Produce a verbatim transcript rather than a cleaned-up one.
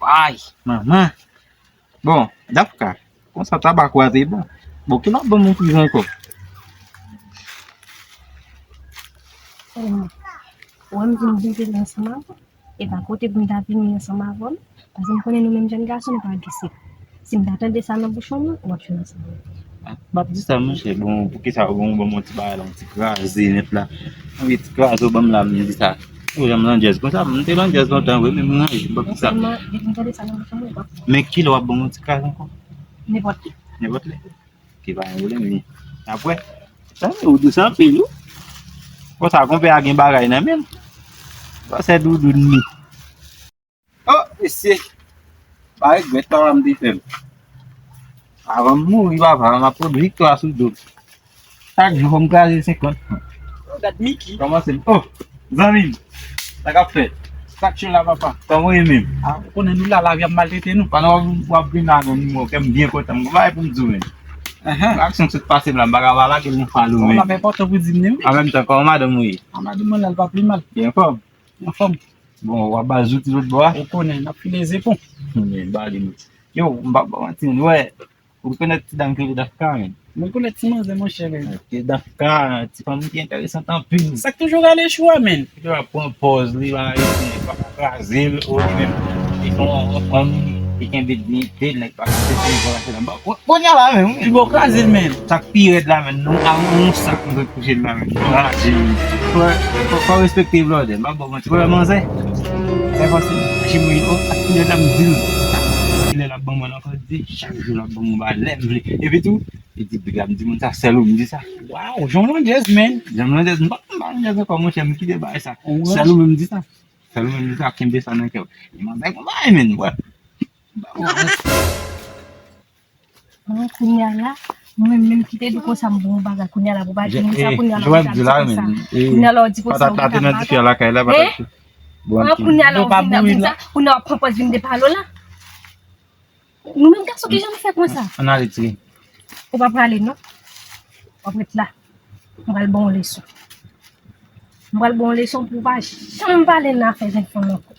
Ay, manman. Bon, Dafka, konsa tabak ou a te bon. Bon, ki lòt bon moun priz ankò? Ou wè m vin viv la ansanm avè w. E pa kote pou m ta vini ansanm avè w, non. Paske m konnen nou menm jèn gason, nou pa gen sèk. Si m ta tande sa nan bouch yon moun, w ap jwenn ansanm avè m. M ap di sa, monchè, bon, poukisa ou bon, bon, yon ti bagay la, yon ti kraze nèt la. Yon ti kraze ou ban m la, m di sa. Ou janm landjèz konsa, m te landjèz lontan, wi, men m ranje, m p ap di sa. Sèlman, depi m tande sa nan bouch yon moun, w ap. Men kilè w ap ban m yon ti kraze ankò? Nenpòt lè. Nenpòt lè. Ki pa gen pwoblèm, wi. Apre, sa, ou dous anpil, wi. Konsa, konpè a gen bagay nan men l. Sa, se doudou li. Oh, mesye. Pa regrèt papa m te fè m. Avan m mouri, papa, m ap pran viktwa sou do m. Chak jou, fò m kraze senkant fran. Oh, gad Mickey. Kòman se? Oh, zanmi m. Sa k ap fèt? Sa k cho la, papa? Kòman w ye menm? Ah, ou konnen nou la, lavi ap maltrete nou. Pandan w ap, w ap vin la, non, m wè kè m byen kontan. M gon bagay pou m di w, men. Ahan. Aksyon k sot pase m la, m pa ka pa lage l nan fal ou, men. Bagay enpòtan pou di m, wi. An menm tan, kòman madanm ou ye? Ah, madanm mwen la, l pa pli mal. Li anfòm? Anfòm. Bon, w ap ba zouti lòt bò a? Ou konnen, n ap file zepon. Men, ba li, men. Yo, m pa ba w manti, men, wè, ou rekonèt ti dam ki rele Dafka, men? Mwen rekonèt ti manzè, monchè, men. Ok, Dafka, ti fanm ki enteresan anpil. Sa k toujou rale chou a, men? Li va pran pòz li, va rete, pa kraze l, ou li menm, li fè yon fanm, li kenbe diyite l, nèg pa kite telefòn, se la. Bon, kounye a la menm, wi. Li ba w kraze l, men. Sa k pi rèd la, men, nou, a yon sak nou te kouche la, men. Kraze l. Fò, fò, fò respekte blòdè, m pa ba w manti. Wè manzè, se fasil. Jimmy, oh, ak kilè l ap di l. Kilè l ap ban mwen ankò, di, chak jou l ap ban mwen ba lè m vle. Epi tou, li di, big up, m di moun sa, sèl ou m di sa. Waw, Jean Landjèz, men. Jean Landjèz, m pa, m pa Landjèz ankò, monchè, m kite bagay sa. Sèl ou menm di sa. Sèl ou menm di sa, kenbe sa nan kè w. E manzè gon bagay, men, wè. Bon, kounye a la, mwen menm ki te di w konsa m bon bagay. Kounye a la, pou pa di moun sa, kounye a la, ou di sa. Kounye a la, ou di konsa, ou di sa. Patat la te nan dife a lakay la, patat. Kounye a la, ou vin ap di sa, kounye a w ap pran pòz vin depale w la. Nou menm gason ki jan nou fè konsa. Ann ale, tire. Ou pa prale, non. W ap ret la. M pral ba w leson. M pral ba w leson pou w pa janm pale nan afè jèn fanm ankò.